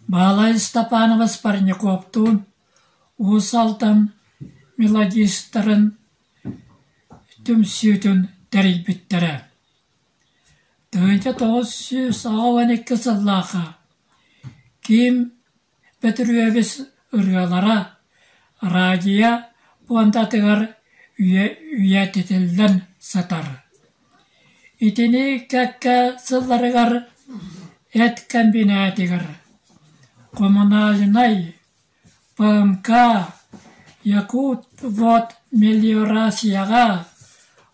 Баалай Степанович Парниковтуун Уус Алдан мелодистарын түмсүүтүн тэрийбиттэрэ. 1982 сыллаахха Ким Бөтүрүөбүс ырыалара радио пуондатыгар үйэтитиллэн сытар. Итини кэккэ сылларыгар эт кэмбинээтигэр коммунальнай ПМК Якутвод мелиорацияҕа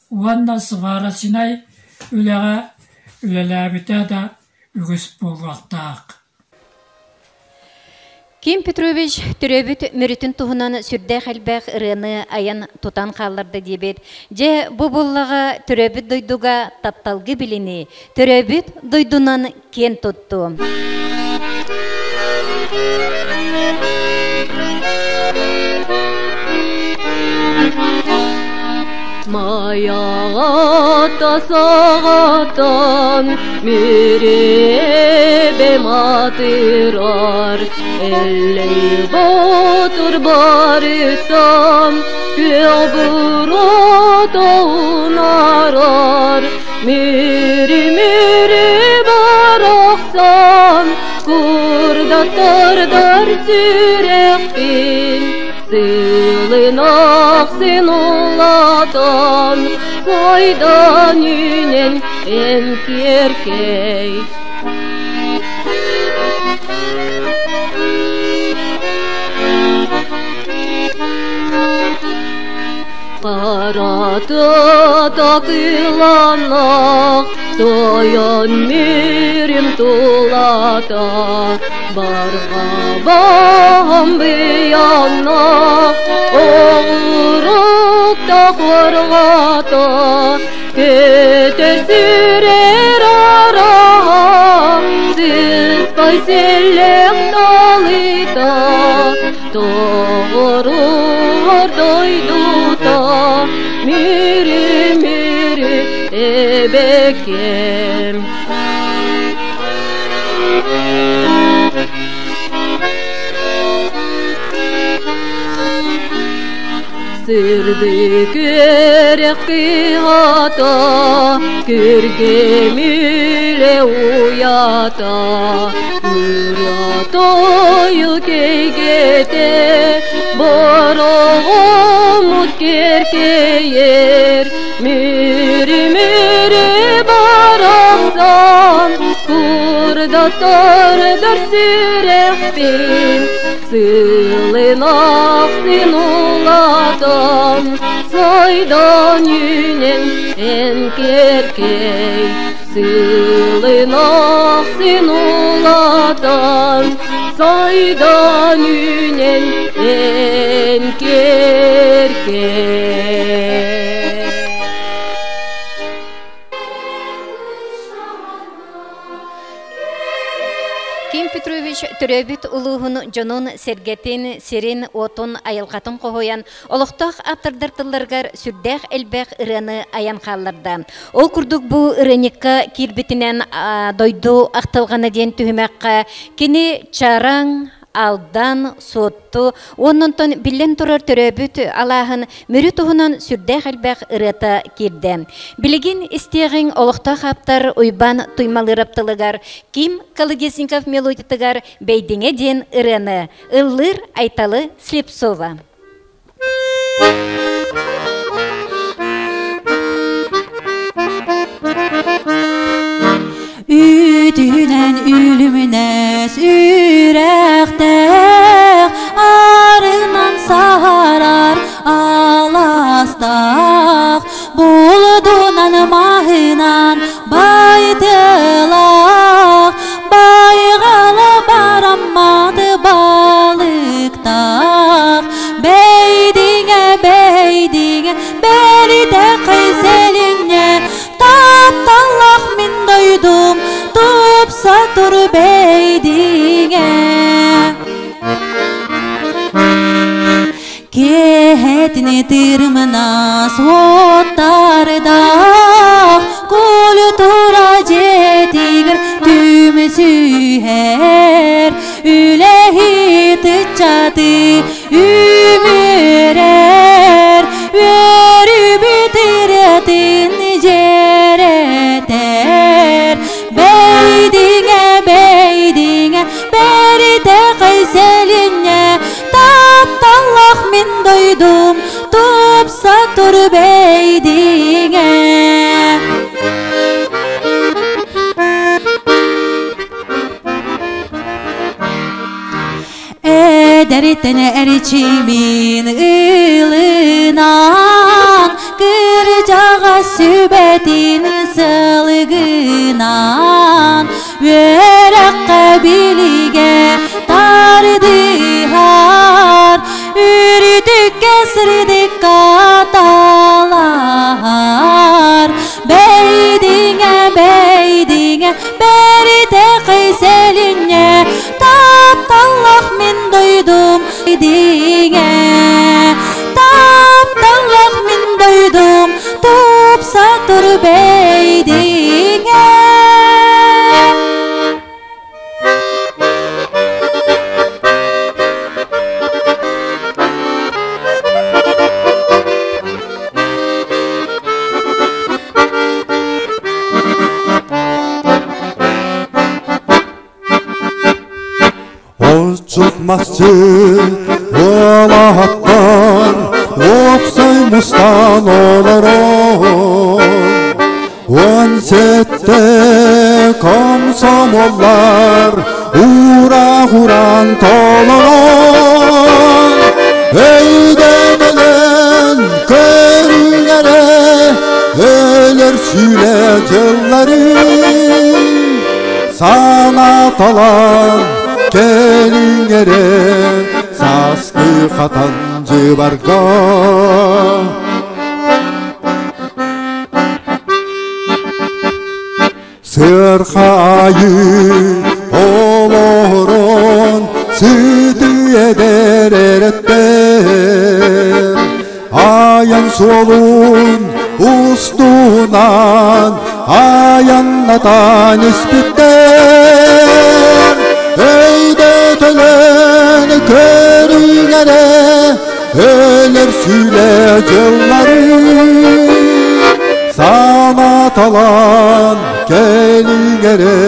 уонна сварочнай үлэҕэ үлэлээбитэ да үгүс буолуохтаах. Ким Петрович төрөөбүт Мүрүтүн туһунан сүрдээх элбэх ырыаны айан тутан хаалларда диэбит. Дьэ, бу буоллаҕа төрөөбүт дойдуга тапталгы билини, төрөөбүт дойдунан киэн туттуу. Майаҕата саҕатан Мүрүбэ матырар Эллэй ботур барыттан Күөх буруота унаарар Мүрү-мүрү барахсан Курдаттардар сүрэхпин Сылын ахсын улаатан Сайдан үүнэн эн киэркэй. Харата такыланах, тойон мүрүм тулата, барҕа баһам быйаннах, оҕурук хорҕото, көтөр сүрэр араһа, сыспай сэллэх талыта, тоҕоруор дойдута, мүрү мүрү эбэкэм. Сырдык үөрэх кыһата, күргемүлэ уйата, ырыа тойук эйгэтэ, бороҕоммут киэркэйэр, мүрү-мүрү барахсан, курдаттардар сүрэхпин, сылын ахсын улаатан, сайдан үүнэн эн киэркэй. Сылын ахсын улаатан, сайдан үүнэн эн киэркэй. Ким Петрович төрөөбүт улууһун дьонун сэргэтин, сирин, уотун, айылҕатын хоһуйан, олохтоох ааптардар тылларыгар сүрдээх элбэх ырыаны айан хаалларда. Ол курдук бу ырыанньыкка киирбитинэн дойду ахтылҕана диэн түһүмэххэ кини Чараҥ, Алдан, Суотту, уоннонтон биллэн турар төрөөбүт алааһын Мүрү туһунан сүрдээх элбэх ырыата киирдэ. Билигин истиэҕиҥ олохтоох ааптар Уйбаан Туймалыырап тылыгар Ким Колодезников мелодиятыгар Бэйдиҥэ диэн ырыаны ыллыыр Айталы Слепцова. Үтүнэн үлүмүнэс үрэхтээх, арынан саһарар аластаах, булдунан маһынан байтылаах, байҕалы бараммат балыктаах, бэйдиҥэ бэйдиҥэ бэритэ сэлиҥҥэ тапталлах мин дойдум тупса тур бэйдиҥэ. Киэһэтини тырымнас уоттардаах, култуура дьиэтигэр түмсүһэр, үлэһит ыччаты үмүрэр, үөрүүбүт ырыатын дьиэрэтэр. Бэйдиҥэ, бэйдиҥэ, бэритэ сэлинньэ, тапталлах мин дойдум, тупса тур бэйдиҥэ. Эдэртэн эрчимин ылынан, кырдьаҕас сүбэтин сылгынан, үөрэххэ билигэ тардыһар, үрдүккэ сырдыкка талаһар. Бэйдиҥэ, бэйдиҥэ, бэритэ сэлинньэ, тапталлах мин дойдум диҥэ. Тапталлах мин дойдум, Бэйдиҥэ. Отчут масчыт уолаттар уопсай мустан олорон 17 комсомоллар ура-уран толорон өйдөнөлөн көрүлэрэ өлөр сүлэ дьыллары санаталан кэлиҥ эрэ сааскы хатан дьыбарга. Сыархайы олорон сыты эдэр эрэттэр Аян суолун устунан аяннатан испиттэр Өйдөтөлөн көрүҥ эрэ өлөр сүлэ дьыллары Санаталан кэлиҥ эрэ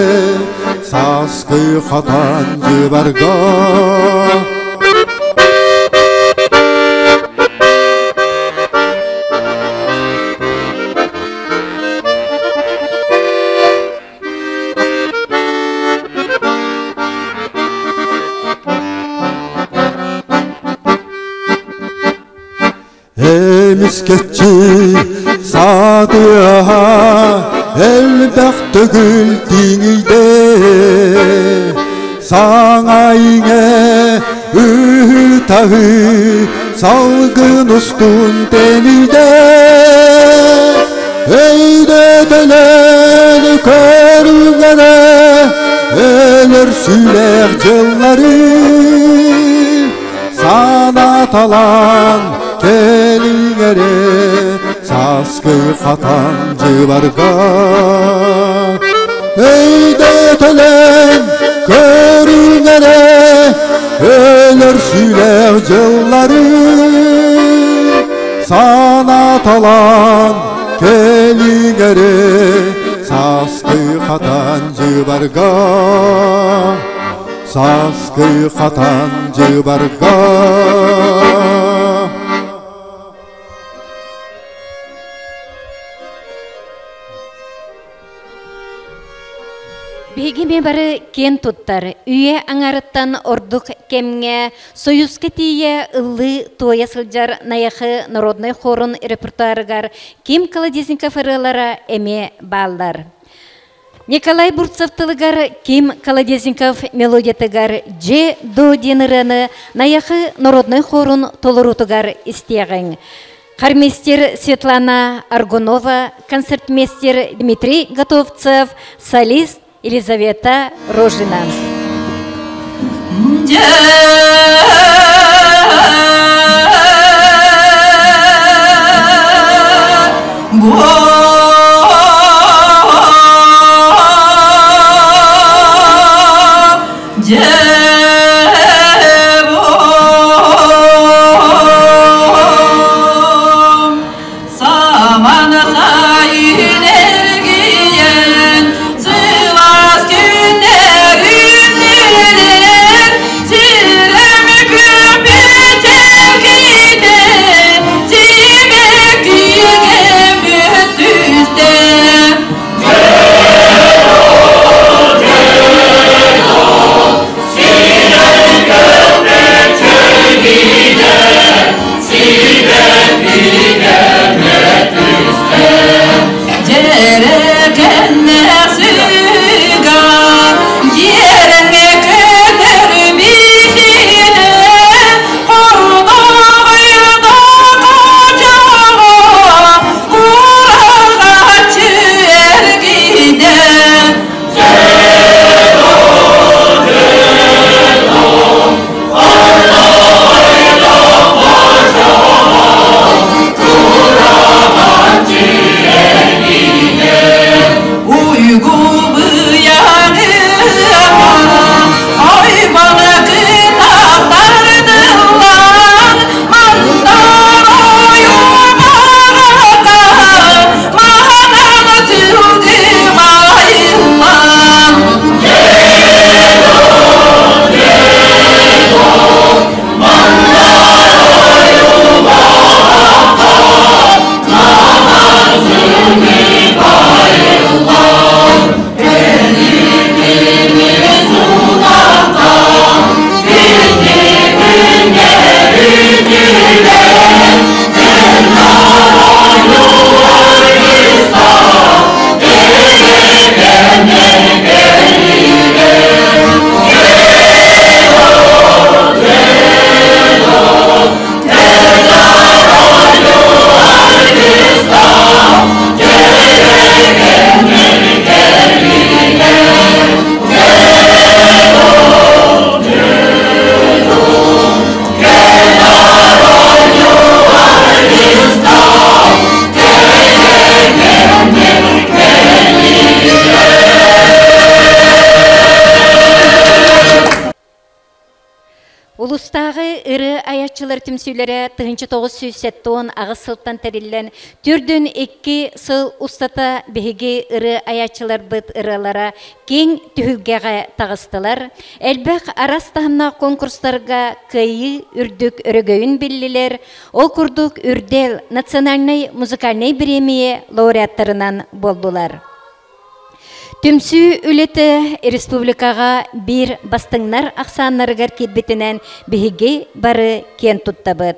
сааскы хатан дьыбарга. Эмискэччи саатыаһа элбэх төгүл тиҥийдэ Саҥа иҥэ ыһыы-таһыы салгын устун тэнийдэ Өйдөтөлөн көрүҥ эрэ өлөр сүрэх дьыллары Санаталаан кэлиҥ эрэ сааскы хатан дьыбарга. Өйдөтөлөн көрүҥ эрэ өлөр сүлэх дьыллары Санаталаан кэлиҥ эрэ сааскы хатан дьыбарга. Сааскы хатан дьыбарга. Биһиги эмиэ бары киэн туттар, үйэ аҥарыттан ордук кэмҥэ Союзка тиийэ ыллыы туойа сылдьар Найахы народнай хорун репертуарыгар Ким Колодезников ырыалара эмиэ бааллар. Николай Бурцев тылыгар Ким Колодезников мелодиятыгар «Дьэ до» диэн ырыаны Найахы народнай хорун толоруутугар истиэҕиҥ. Хормейстер Светлана Аргунова, концертмейстер Дмитрий Готовцев, солист Елизавета Рожина. Саман сайын эргийэн, сылаас күннэр үүннүлэр, сирэм. айааччылар түмсүүлэрэ 1978 сылтан тэриллэн, түрдүн икки сыл устата биһиги ырыа айааччыларбыт ырыалара киэҥ түһүлгэҕэ таҕыстылар, элбэх араас таһымнаах конкурстарга кыайыы үрдүк өрөгөйүн биллилэр, ол курдук Үрдэл национальнай музыкальнай бириэмийэ лауреаттарынан буоллулар. Түмсүү үлэтэ республикаҕа биир бастыҥнар ахсааннарыгар киирбитинэн биһиги бары киэн туттабыт.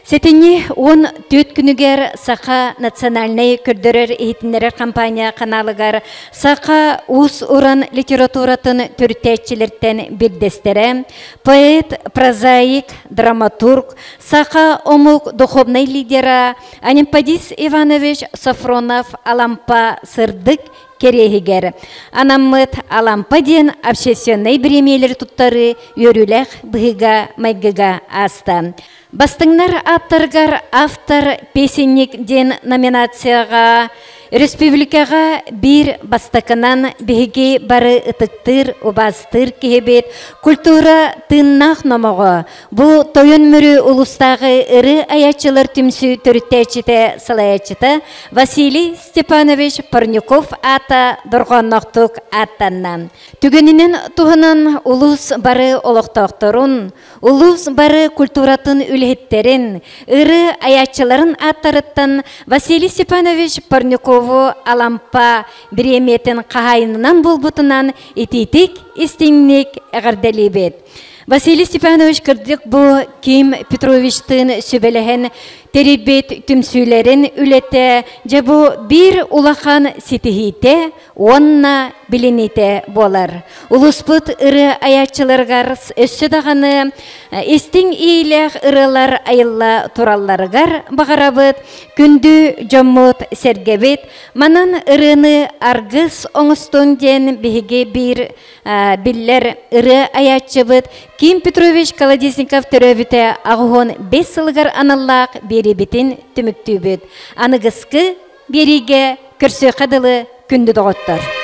Сэтинньи 14 күнүгэр Саха национальнай көрдөрөр-иһитиннэрэр компания ханаалыгар саха уус-уран литературатын төрүттээччилэртэн биирдэстэрэ, поэт, прозаик, драматург, саха омук духовнай лидера Анемподист Иванович Софронов Алампа сырдык кэриэһигэр анаммыт Алампа диэн общественнай бириэмийэлэри туттарыы үөрүүлээх быһыыга-майгыга ааста. Бастыҥнар ааттарыгар автор песенник диэн номинацияҕа республикаҕа биир бастакынан биһиги бары ытыктыыр, убаастыыр киһибит культура тыыннаах номоҕо Бу Тойон Мүрү улуустааҕы ырыы айааччылар түмсүү төрүттээччитэ, салайааччыта Василий Степанович Парнюков аата дорҕоонноохтук ааттанна. Түгэнинэн туһанан улуус бары олохтоохторун, улуус бары культуратын үлэһиттэрин, ырыы айааччыларын ааттарыттан Василий Степанович Парнюкову Алампа бириэмийэтин хаһаайынынан буолбутунан итиитик, истиҥник эҕэрдэлиибит. Василий Степанович кырдьык бу Ким Петровичтыын сүбэлэһэн тэрийбит түмсүүлэрин үлэтэ дьэ бу биир улахан ситиһиитэ уонна билиниитэ буолар. Улууспут ырыа айааччыларыгар өссө даҕаны истиҥ иилээх ырыалар айылла туралларыгар баҕарабыт. Күндү дьоммут сэргэбит манан ырыаны аргыс оҥостун диэн биһиги биир биллэр ырыа айааччыбыт Ким Петрович Колодезников төрөөбүтэ 85 сылыгар аналлаах биэриибитин түмүктүүбүт. Аныгыскы биэриигэ көрсүөххэ дылы күндү доҕоттор!